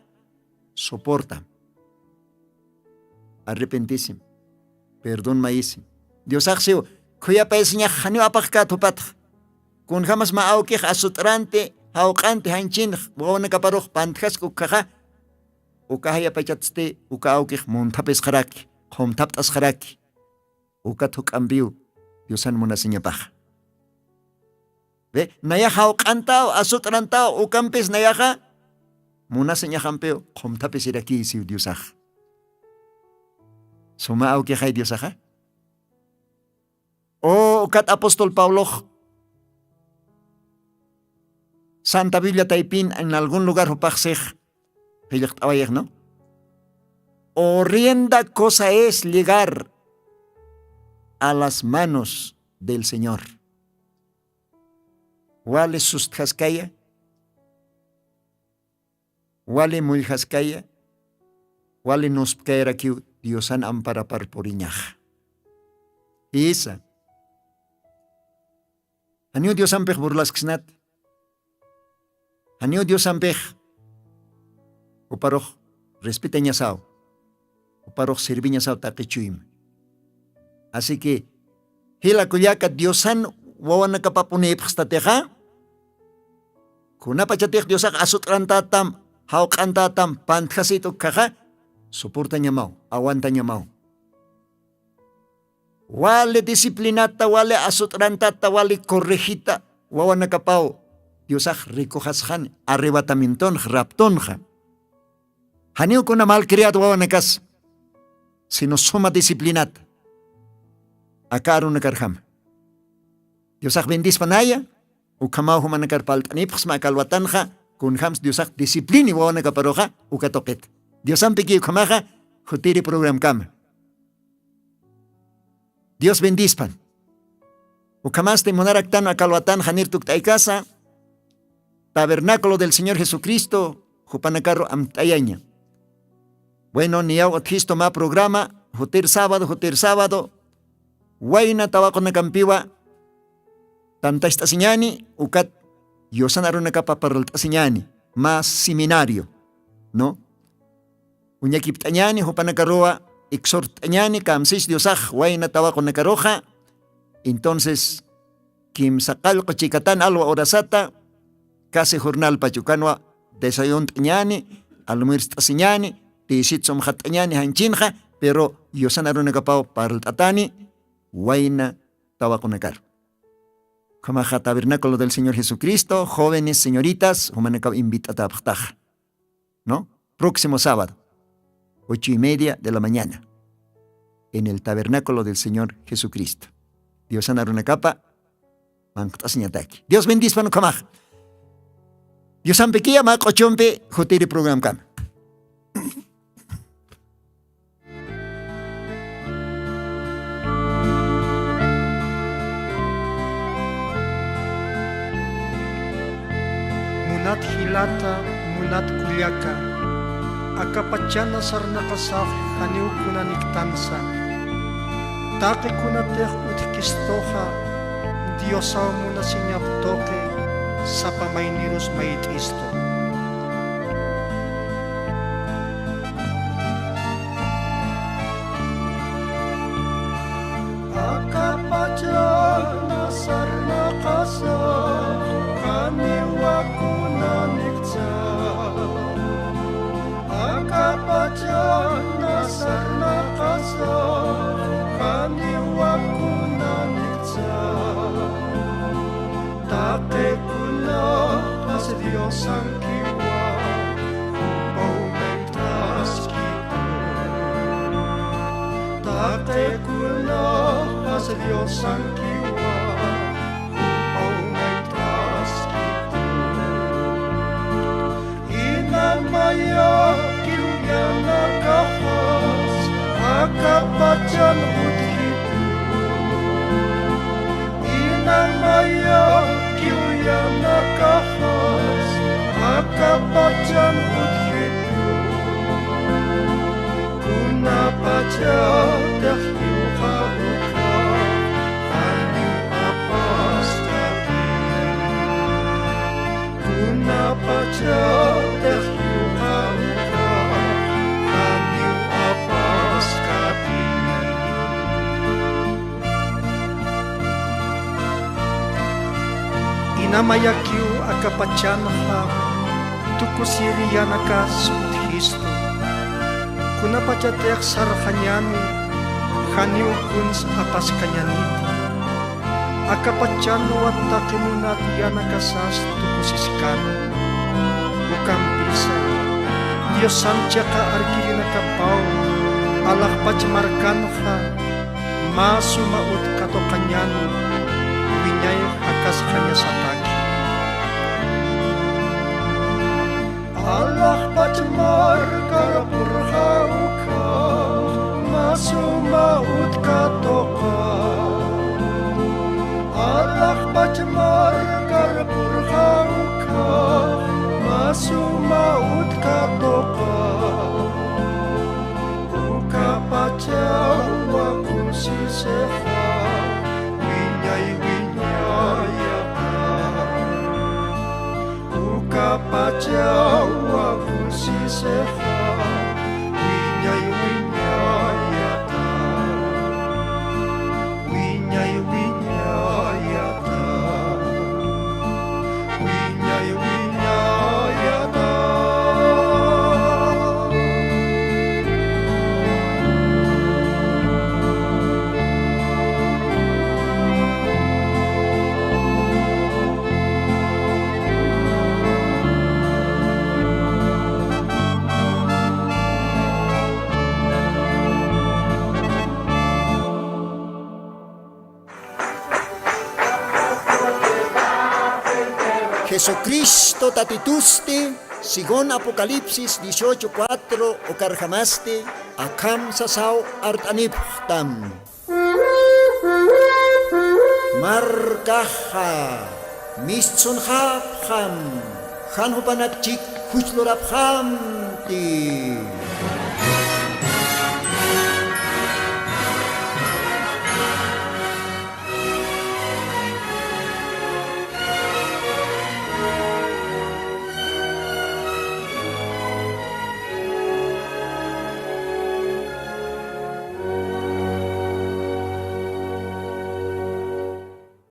soportam. Arrepentisim. Perdón mayisim. Diosax siw, khuyapayasiñax janiw apaxkät jupatx. Kunjamas mä awkix asut'ranti, jawq'anti janchinx wawanakaparux pantjask ukkhaxa, uka jayapachatsti uka awkix munthapisxaraki, qhumthapt'asxaraki. Ukat juk'ampiw diosan munasiñapaxa. Be, nayax jawq'antaw, asut'rantaw, ukampis nayaxa munasiñaxampiw qhumthapisiraki siw diosax. Suma awkixay diosaxa. O ukat apóstol pablox santa biblia taypin en algún lugar jupaxsix qillqt'awayix, ¿no? Horrenda cosa es llegar a las manos del señor. Wali sustjaskaya, wali mulljaskaya, wali nuspkayarakiw diosan amparapar puriñaxa. Isa. Janiw diosampix burlasksnati? Janiw diosampix juparux respetañasaw, juparux serviñasaw taqichuyma? Asiki jila kullaka diosan wawanakapapunïpxstatixa, kunapachatix diosax asut'rantatam, jawq'antatam pantjasit ukkhaxa, soportañamaw, aguantañamaw. Wali disciplinata, wali asut'rantata, wali corregita wawanakapaw diosax rikuxasxani arrebatamientonxa, raptonxa. Janiw kuna malcriat wawanakas, sino suma disciplinata aka arunakarjama. Diosax bendispanaya. Ukhamaw jumanakar palt'anipxsma aka alwatanxa, kunjams diosax disciplini wawanakaparuxa uka tuqita. Diosampikiy ukhamaxa, jutiri programkama. Dios bendispan. Ukhamasti munaraktan aka alwatanxa nir tukt'aykasa, tabernáculo del señor jesucristo jupanakaru amt'ayaña. Bueno, niyaw utjistu mä programa jutir sábado jutir sábado, wayna tawaqunakampiwa tantacht'asiñani ukat yusan arunakapa parlt'asiñani, mä seminario, ¿no? Uñakipt'añani jupanakaruwa, exhort'añani kamsis diosax wayna tawaqunakaruxa. Entonces kimsa qallqu chikatan alwa urasata, casi jornalpach ukanwa desayunt'añani, almuerst'asiñani, tisit sumxat'añani janchinxa, pero yusan arunakapaw parlt'atani wayna tawaqunakaru. Ukhamaxa Tabernáculo del Señor Jesucristo, jóvenes, señoritas, jumanakaw invitatapxtaxa, ¿no? Próximo sábado, ocho y media de la mañana, en el Tabernáculo del Señor Jesucristo. Diosan arunakapa manq't'asiñataki. Dios bendispan ukhamaxa. Diosampikiya mä q'uchumpi jutiri programkama. Munat jilata, munat kullaka, akapachana sarnaqasax janiw kunaniktansa. Taqi kunatix utjkistuxa, Diosaw munasiñap tuqi, sapa maynirus mayt'istu. Akapachana sarnaqasa, janiwa kunaniksa. Akapachana sarnaqasa, janiwa kunaniksa. Taqi kunapas Diosankiwa, jupaw mayt'askitu. Taqi kunapas Diosankiwa, jupaw mayt'askitu. Inan mayakiw yanakaxas, akapachan utjitu. Inan mayakiw yanakaxas, akapachan utjitu. Kunapachatix jiwxa ukxa, janiw apaskati. Kunapachatix jiwxa ukxa, janiw apaskati. Ina mayakiw akapachanxa, tukusiri yanakas utjistu. Kunapachatix sarxañäni, janiw kuns apaskañäniti. Akapachanwa taqi munat yanakasas tukusiskani. Ukampisa, Diosan chiqa arkirinakapaw, alaxpach markanxa, mä suma utkatuqañäni, wiñay jakasxañasataki. Alaxpach markar purxa ukxa, mä suma utkatuqa. Alaxpach markar purxa ukxa, mä suma utkatuqa. Ukapachawa kusisixa, wiñay wiñayata. Ukapachawa kusisixa, wiñay wiñayata. Wiñay wiñayata. Wiñay wiñayata. Jesucristo Tatitusti, según Apocalipsis dieciocho cuatro ukarjamasti, akham sasaw art'anipxtam. Markaxa mistsunxapxam, jan jupanakchik juchlurapxamti.